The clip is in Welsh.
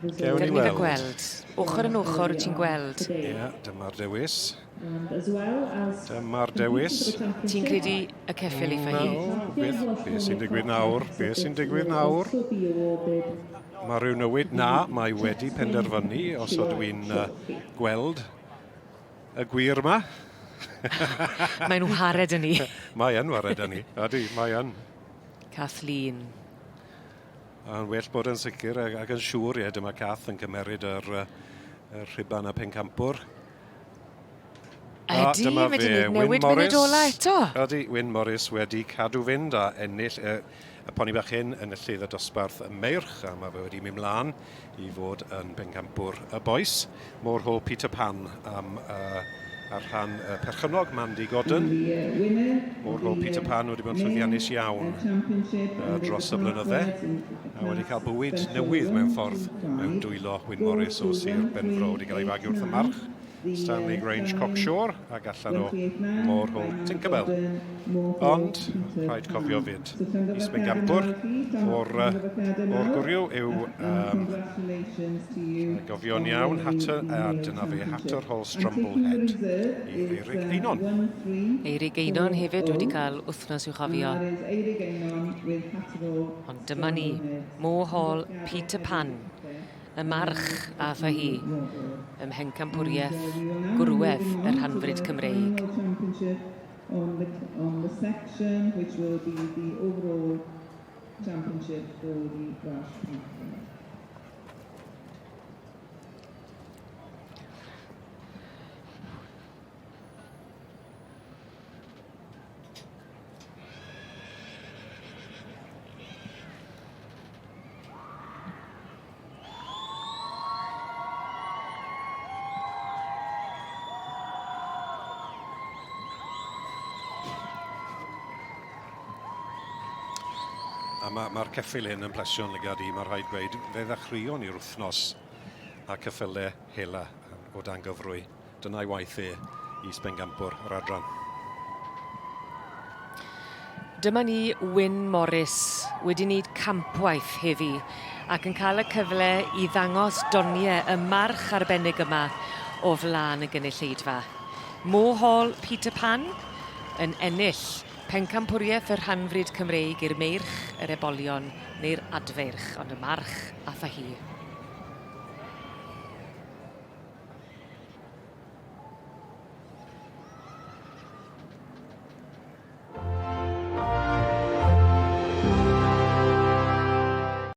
Gewn ni Gawn ni weld. gweld. Ochr yn ochr wyt ti'n gweld. Ie, yeah, dyma'r dewis. Dyma'r dewis. Ti'n credu y ceffyl eitha hi? No, beth, beth sy'n digwydd nawr? Beth sy'n digwydd nawr? Mae rhyw newid na, mae wedi penderfynu os ydw i'n uh, gweld y gwir yma. Mae'n wared yn ni. Mae yn wared yn ni, ydy, mae yn. Kathleen. A'n well bod yn sicr ac, ac yn siŵr, ie, dyma Cath yn cymeryd yr, yr rhuban a pencampwr. Ydy, mae wedi newid munud ola eto. Ydy, Wyn Morris wedi cadw fynd a ennill y, y poni bach hyn yn y llydd y dosbarth y meirch, a mae fe wedi mynd mlaen i fod yn bencampwr y boes. Moorhall Peter Pan am uh, ar rhan y perchennog Mandy Gordon. Moorhall Peter Pan wedi bod yn llwyddiannus iawn uh, dros y blynydde a wedi cael bywyd newydd mewn ffordd mewn dwylo Wyn Morris o Sir Benfro wedi cael ei fagu wrth y march Stanley Grange Cockshore ac allan o Moorhall Tinkerbell. Ond, rhaid cofio fyd, is-bencampwr o'r, uh, o'r gwryw yw um, gofio'n iawn, Hatter, a dyna fe, Hatter Hall Strumblehead i Eirig Einon. Eirig Einon hefyd wedi cael wythnos i'w chofio. Ond dyma ni, Moorhall Peter Pan y march a tha hi ym mhencampwriaeth gwrywedd y rhanfryd Cymreig. On the, on the section, which will be the overall championship for the Welsh Panther. A mae'r ma, ceffyl hyn yn plesio'n lygad i, mae rhaid gweud, fe ddechreuon ni'r wythnos a ceffylau hela o dan gyfrwy. Dyna'i waith e i sbengampwr yr adran. Dyma ni Wyn Morris wedi wneud campwaith heddi ac yn cael y cyfle i ddangos doniau y march arbennig yma o flaen y gynulleidfa. Moorhall Peter Pan yn ennill pencampwriaeth y rhanfryd Cymreig i'r meirch, yr ebolion neu'r adfeirch, ond y march ath â hi.